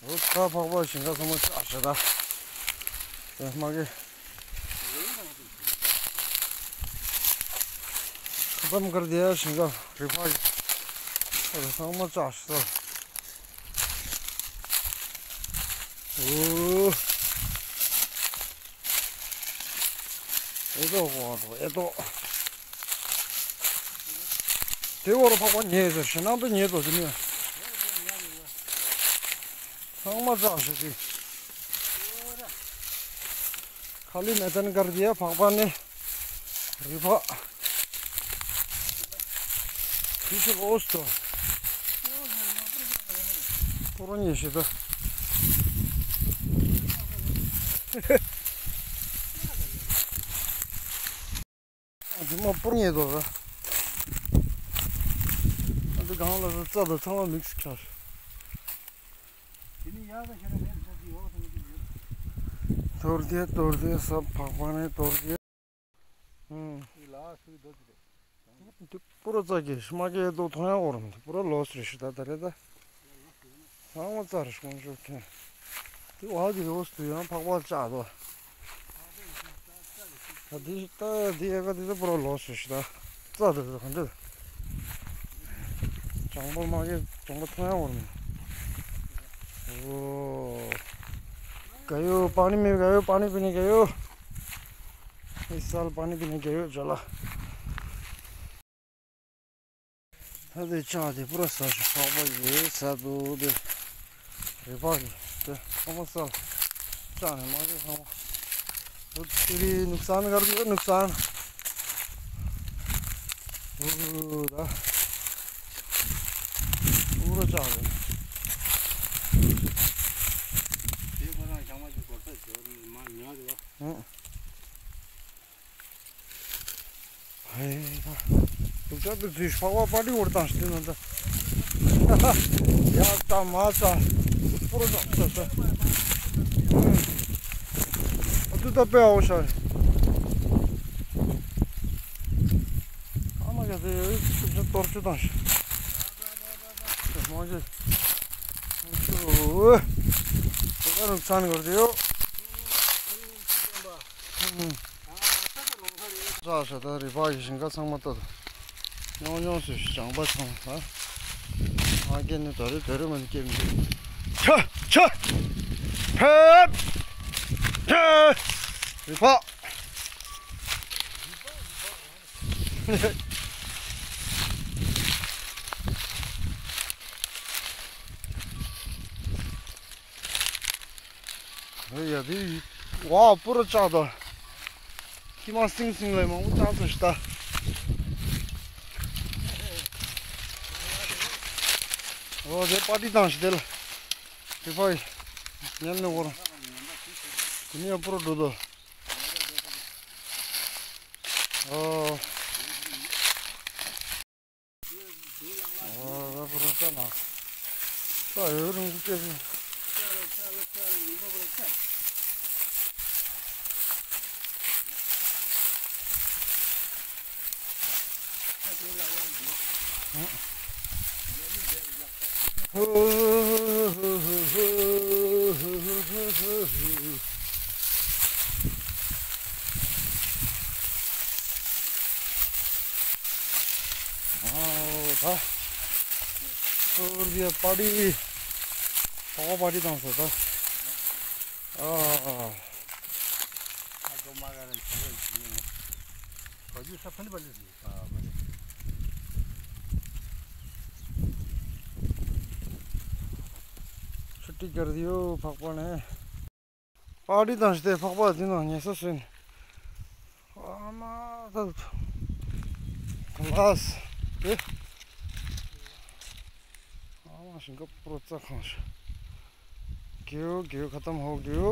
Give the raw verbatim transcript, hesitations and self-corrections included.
འོ་ད་ཕག་པ་ཞིང་ཁ་ཚང་མ་བཅག་ཤག་ད། དེ་མ་གི། ཁ་ཏམ་ཀར་དེ་ཡ་ཞིང་ཁ་རི་ཕག་གི། ཚང་མ་བཅག་ཤག་ད། འོ། ཨེ་ཏོ་ཧོ་ཨེ་ཏོ། དེ་བོར་ཕག་པ་ཉེ་ཟེར་ཞེ་ནང་དུ་ཉེ་དོ་ཟེར་ནི། ཚང་མ་བཅག་ཤག་ཅིག་ཁ་ལི་མེ་ཏན་ཀར་དེ་ཡ་ཕག་པ་ནི་རི་ཕག་དེ་ཚོ་ལོས་དོ། པོ་རོ་ཉེ་ཤི་དོ། དེ་མ་པུར་ཉེ་དོ་ར། ཨ་འདི་གང་ལ་ར་རྩྭ་དང་ཚང་མ་མིག་སི་ཁྱར། དེ་ནི་ཡག་ག་ཤེས་ར་མེད་ས་དེ་ཡོག་ཐང་གི་ཡོད། དོར་དེ་དོར་དེ་ས་ཕག་པ་ནས་དོར་དེ། ཨུམ། དེ་ལ་སུའི་རྡོ་ཅི་རེད། དེ་པུ་ར་རྩྭ་སྐྱེས་ཤི་མ་སྐྱེས་དོ་མཐོང་ཡག་འོ་རམ་དེ་པུ་ར་ལོས་རེ་ཤི་ད་ད་རེད་ད། ཚང་མ་རྩྭ་རེ་ཤི་ཀོང་ཤོར་ཁན། དེ་བ་དེ་ཡོག་སུ་ཡང་ཕག་པ་བཅག་དོ། ད་འདི་ད་འདི་ཨེ་ཀ་འདི་ཚོ་པུ་ར་ལོས་ཞུ་ཞུ་ད། རྩྭ་འདི་ཚོ་ག་འདྲ། ལྗང་པ་མ་གི་ལྗང་པ་མཐོང་ཡག་འོར་མི། འོ། ག་ཡོ་པ་ནི་མི་ག་ཡོ་པ་ནི་པི་ནི་ག་ཡོ། ཨི་སལ་པ་ནི་པི་ནི་ག་ཡོ་ཇ་ལ། ད་དེ་ལྕགས་དེ་པུ་ར་ས་ཞིག་ཕག་པ་ཡོད་ས་འདུག་དེ། རི་ཕག་གི་དེ་ཨ་མ་ས་ལ་ལྕགས་ནས་མ་རེད་ཧ་མ། འོ་དེ་རི་ནུག་སན་གར་དུ་ནུག་སན། འོ་ད་པུ་ར་ལྕགས་རེད། དེ་ཁོ་རང་ཞག་མ་ཞིག་གོ་ས་ཞོར་མ་ཉག་རེད་བ། ཧེ་ད། དུག་ཅག་ཏུ་འཛུལ་ཕག་པ་པ་ཏི་འོར་བཏང་ཞིག་ན་ད། ཡ་ད་མ་ས། པུ་རོ་ད་ས་ས། ཨ་ཏུ་ད་པེ་ཨའོ་ཤ་རེ། ཨ་མ་ཡ་དེ་དུག་ཅག་གཏོར་ཆུ་བཏང་ཞིག་མ་ཇེ། ཨོ། ད་རུང་ཚན་གོར་དེ་ཡོད། ཨུམ། ས་ས་ད་རི་ཕག་གི་ཞིང་ཁ་ཚང་མ་ལྟ་དང་། ཉོང་ཉོང་སུ་ཞིག་ལྗང་པ་ཚང་ཧ། ཨ་སྐད་ནི་དོ་རེ་དོ་རེ་མ་ནི་སྐད་མི་འདུག་ཆ་ཆ། ཕེབས། ཕེབས། རི་ཕག་ཡ་དེ་ཡིན། ཝའོ་པུ་ར་ལྕགས་དང་། ཁྱི་མ་སིང་སིང་ལ་མང་པོ་བཏང་ཚར་ཤག་ད། ཨོ་དེ་པ་ཏི་བཏང་ཤག་དེ་ལ། དེ་ཕ་ཡི་ཉན་ནས་འོར། དེ་ནས་ཡང་པུ་ར་འགྲོ་དོ། ཨོ། ཨོ་ར་པུ་ར་ས་ན། ས་ཡོད་རུང་སྐྱེ་སོང་། ཨོ་ད། ཨོ་རི་པ་ཏི། ཕོ་པ་ཏི་བཏང་སོང་ད། ཨ། ཨ་ཀོ་མ་ག་ར་ཆ་ར་ཡིན། ཁོ་ཡུ་ས་ཕན་པ་ལི་ཡིན། ཨ་པ་ལི། ཆུ་ཏི་གར་ཡོ་ཕག་པ་ནས། པ་ཏི་བཏང་སྟེ་ཕག་པ་འདི་ནང་ཉལ་ས་སོན། ཨ་མ་ད། ལ་སི། ཨེ། ཨ་མ་ཞིང་ཁ་པུ་ར་རྩྭ་ཁང་ཞིག་གེའུ་གེའུ་ཁ་ཏམ་ཧོ་གེའུ།